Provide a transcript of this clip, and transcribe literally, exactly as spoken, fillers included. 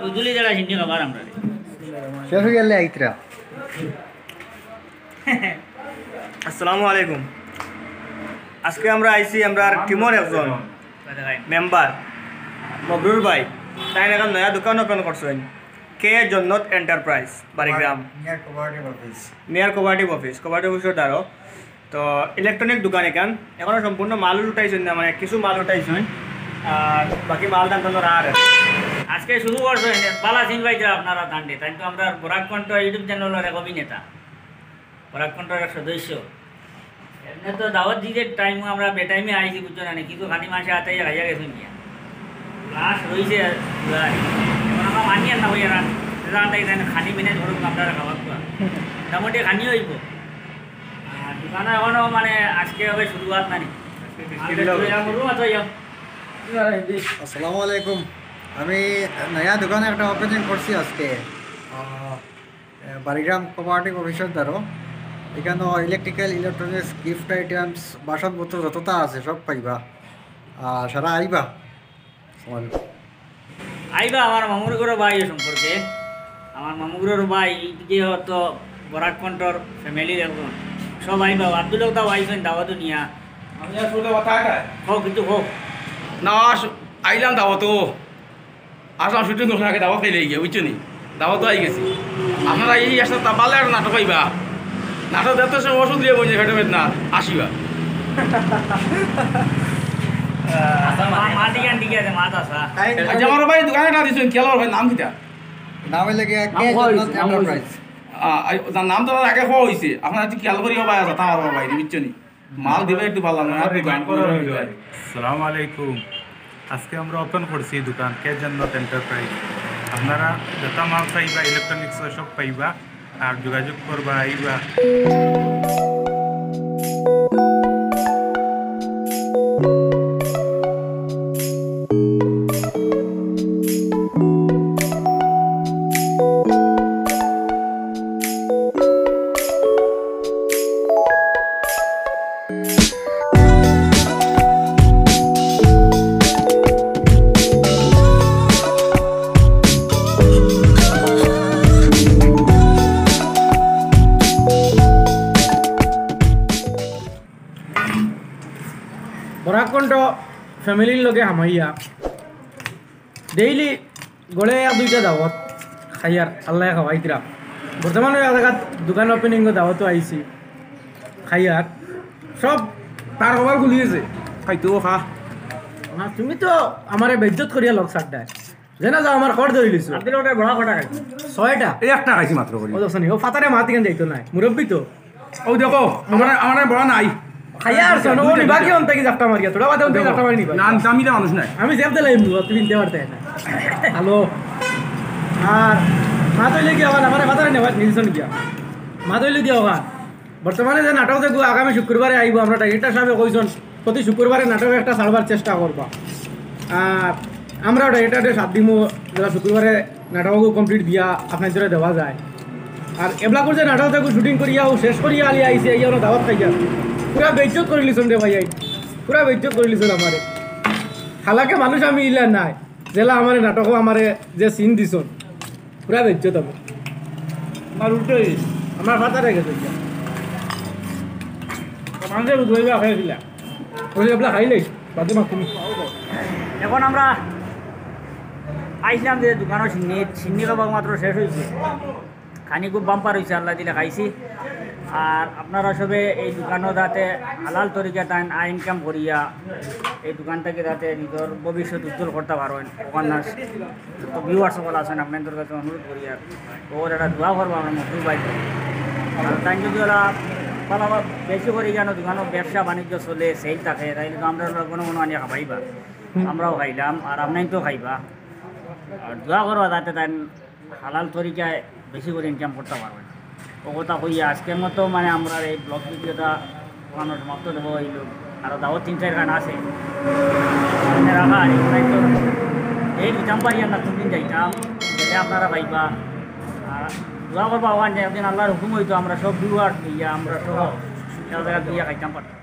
উজুলি যারা সিন্নি খাবার আমরা রে। শেষ অই গেলে আইতরা। আসসালামু আলাইকুম। আজকে আমরা আইছি, আমরার টিমর একজন মেম্বার মবরুর ভাই, তাইন অখন নয়া দোকান ওপেন করছইন, কে জন্নত এন্টারপ্রাইজ, Barigram. Near cooperative office. Near cooperative office, cooperative officer দ্বারো। তো ইলেকট্রনিক দোকান এখান, এখনো সম্পূর্ণ মাল উঠাইছইন না, মানে কিছু মাল উঠাইছইন, আর বাকি মাল দান তো আর। আজকে শুরু করছইন, বালা চিন ভাই যে আপনারা দান্ডে, তাইন তো আমরার বরাক কণ্ঠ YouTube চ্যানেলর এক অভিনেতা, বরাক কণ্ঠর এক সদস্য। এমনে তো দাওয়াত দিতে টাইম আমরা বেটাইমে আইছি, বুঝছো না নি? কিছু খানি মাসে আতাইয়া খাইয়া গেছইন গিয়া। লাশ রইছে পুরাই। এখন আমরা মানি আর না হইয়া রান। রান তাই তাই খানি মিনিট ধরুক আমরা খাওয়া দাওয়া। মোটামুটি খানি অইবো। আর দোকানো এখনো মানে আজকে হবে শুরুয়াত নানি। আজকে বিস্কিট আর লগে। লইয়া মরু, আচ্ছা, ইয়া। আসসালামু আলাইকুম। আমি নয়া দোকান একটা ওপেনিং করছি আজকে। আহ, এ, বাড়িগ্রাম কোঅপারেটিভ অফিসর দ্বারো। এখানো ইলেকট্রিক্যাল, ইলেকট্রনিক্স, গিফট আইটেমস, বাসনপত্র যতটা আছে সব পাইবা। আর সারা আইবা। আসসালামু আলাইকুম। আইবা আমার মামুর ঘরর ভাই সম্পর্কে। আমার মামুর ঘরর ভাই, ইদিকে হয়তো বরাক কণ্ঠর ফ্যামিলির একজন। সব আইবা, আব্দুল হক দা আইছইন দাওয়াত নিয়া। আমি আর শুধু কথা এটা। হোক, কিন্তু হোক। না, আস-, আইলাম দাওয়াত। আসলাম শুটিং করলাম, আগে দাওয়াত খাইলে গিয়া, বুঝছো নি? দাওয়াত তো আই গেছি। আপনারা এই একটা তাবালে আর নাটক আইবা। নাটক দেখতে সময় ওষুধ দিয়ে বলছে, ফেটে ফেট না, আসিবা। মা, মা দিকে আন, দিকে আছে, মা তো আসা। আচ্ছা, আমার ভাই দোকানে না দিছইন, খেয়াল ভাই নাম কিতা? নাম হইলে গিয়া নাম কে কওয়া জন্নত হইছে, নাম এন্টারপ্রাইজ। কওয়া হইছে। আ, আ, তার নাম তো আগে কওয়া হইছে। আপনারা একটু খেয়াল করিও ভাই, আছে, তা আমার ভাই, বুঝছো নি? মাল দিবা একটু ভালা, নয়া দোকান করা হইলো। আসসালামু আলাইকুম। আজকে আমরা ওপেন করছি দোকান কে জন্নত এন্টারপ্রাইজ। আপনারা যত মাল চাইবা, ইলেকট্রনিক্স সব পাইবা, আর যোগাযোগ করবা, আইবা। বরাক কণ্ঠ ফ্যামিলির লগে হামাইয়া ডেইলি গড়ে এক দুইটা দাওয়াত খাইয়ার, আল্লায় খাওয়াইতরা। বর্তমানে এক জাগাত দোকান ওপেনিং দাওয়াতও আইছি, খাইয়ার সব তার কপাল খুলি গেছে। খাইতেও খা। না, তুমি তো আমারে বেইজ্জত করিয়া লগ ছাড় দেয়। যে না যাও, আমার খড় ধরিলিছো। আপনি ওটা বড় কটা খাইছেন? ছয়টা। এই একটা খাইছি মাত্র করি। ও দোষ নেই, ও ফাতারে মাত ইখান যাইতো নাই, মুরব্বি তো। ও দেখো, আমার, আমার বড় নাই। খাইয়া আর শোনো, ও নিবা কি অন্তে কি জাপটা মারিয়া? তোরা বাদে অন্তে জাপটা মারি নিবা। না, আমি, আমি তো মানুষ নাই। আমি জেব দিলাই এমনি, তুমি নিতে পারতে না। হ্যালো। আর মাত অইলে কি আবার আমার কথা নেওয়া নিলছন গিয়া। মাত অইলে কি আবার? বর্তমানে যে নাটক দেখবো আগামী শুক্রবারে আইবো, আমরা ডাইরেক্টর সাহেবে কইছন প্রতি শুক্রবারে নাটক একটা ছাড়বার চেষ্টা করবা। আর আমরাও ডাইরেক্টরে সাথ দিমু, যারা শুক্রবারে নাটকও কমপ্লিট দিয়া আপনার ধরে দেওয়া যায়। আর এবলা করে যে নাটক দেখবো শুটিং করিয়া ও শেষ করিয়া আলি আইছে, এই আমরা দাওয়াত খাইয়া পুরা বেইজ্জত করিলিছন রে ভাই, এই পুরা বেইজ্জত করিলিছন আমারে। হালাকে মানুষ আমি ইলা নাই, যেলা আমারে নাটকও আমারে যে সিন দিছন, পুরা বেইজ্জত আমার। আমার উল্টো হয়ে গেছে। আমার ফাতারে গেছে গিয়া। মানুষে বুঝবে আগে দিলা। ওই এবলা খাইলে, বাদে মাত তুমি। এখন আমরা আইছিলাম যে দোকানো সিন্নি, সিন্নি খাবার মাত্র শেষ হয়েছে। খানি খুব বাম্পার হয়েছে, আল্লাহ দিলে খাইছি। আর আপনারা সবে এই দোকানো যাতে হালাল তরিকা তাইন আয় ইনকাম করিয়া এই দোকান থেকে যাতে নিজের ভবিষ্যৎ উজ্জ্বল করতে পারেন, ওখানে যত ভিউয়ার সকল আছেন, আপনাদের কাছে অনুরোধ করি। আর ওর একটা দোয়া করবো আমরা মজদুর ভাই। আর তাই যদি ওরা ভালো বেশি করে কেন দোকানো ব্যবসা বাণিজ্য চলে, সেল থাকে, তাইলে তো আমরা ওরা কোনো মনে আনিয়া খাবাইবা, আমরাও খাইলাম, আর আপনাই তো খাইবা। আর দোয়া করবা যাতে তাই হালাল তরিকায় বেশি করে ইনকাম করতে পারবেন। ও কথা কইয়া আজকের মতো মানে আমরা এই ব্লগ ভিডিওটা ওখানে সমাপ্ত দেবো। এই লোক আরও দাওয়াত তিন চার গান আছে, সামনে রাখা আর এগুলাই তো এই দিতাম পারি আমরা কোনদিন যাইতাম, গেলে আপনারা পাইবা। আর দোয়া করবা ওখানে একদিন আল্লাহর হুকুম হইতো আমরা সব ভিউয়ার ইয়া আমরা সব এক জায়গা দিয়ে খাইতাম পারতাম।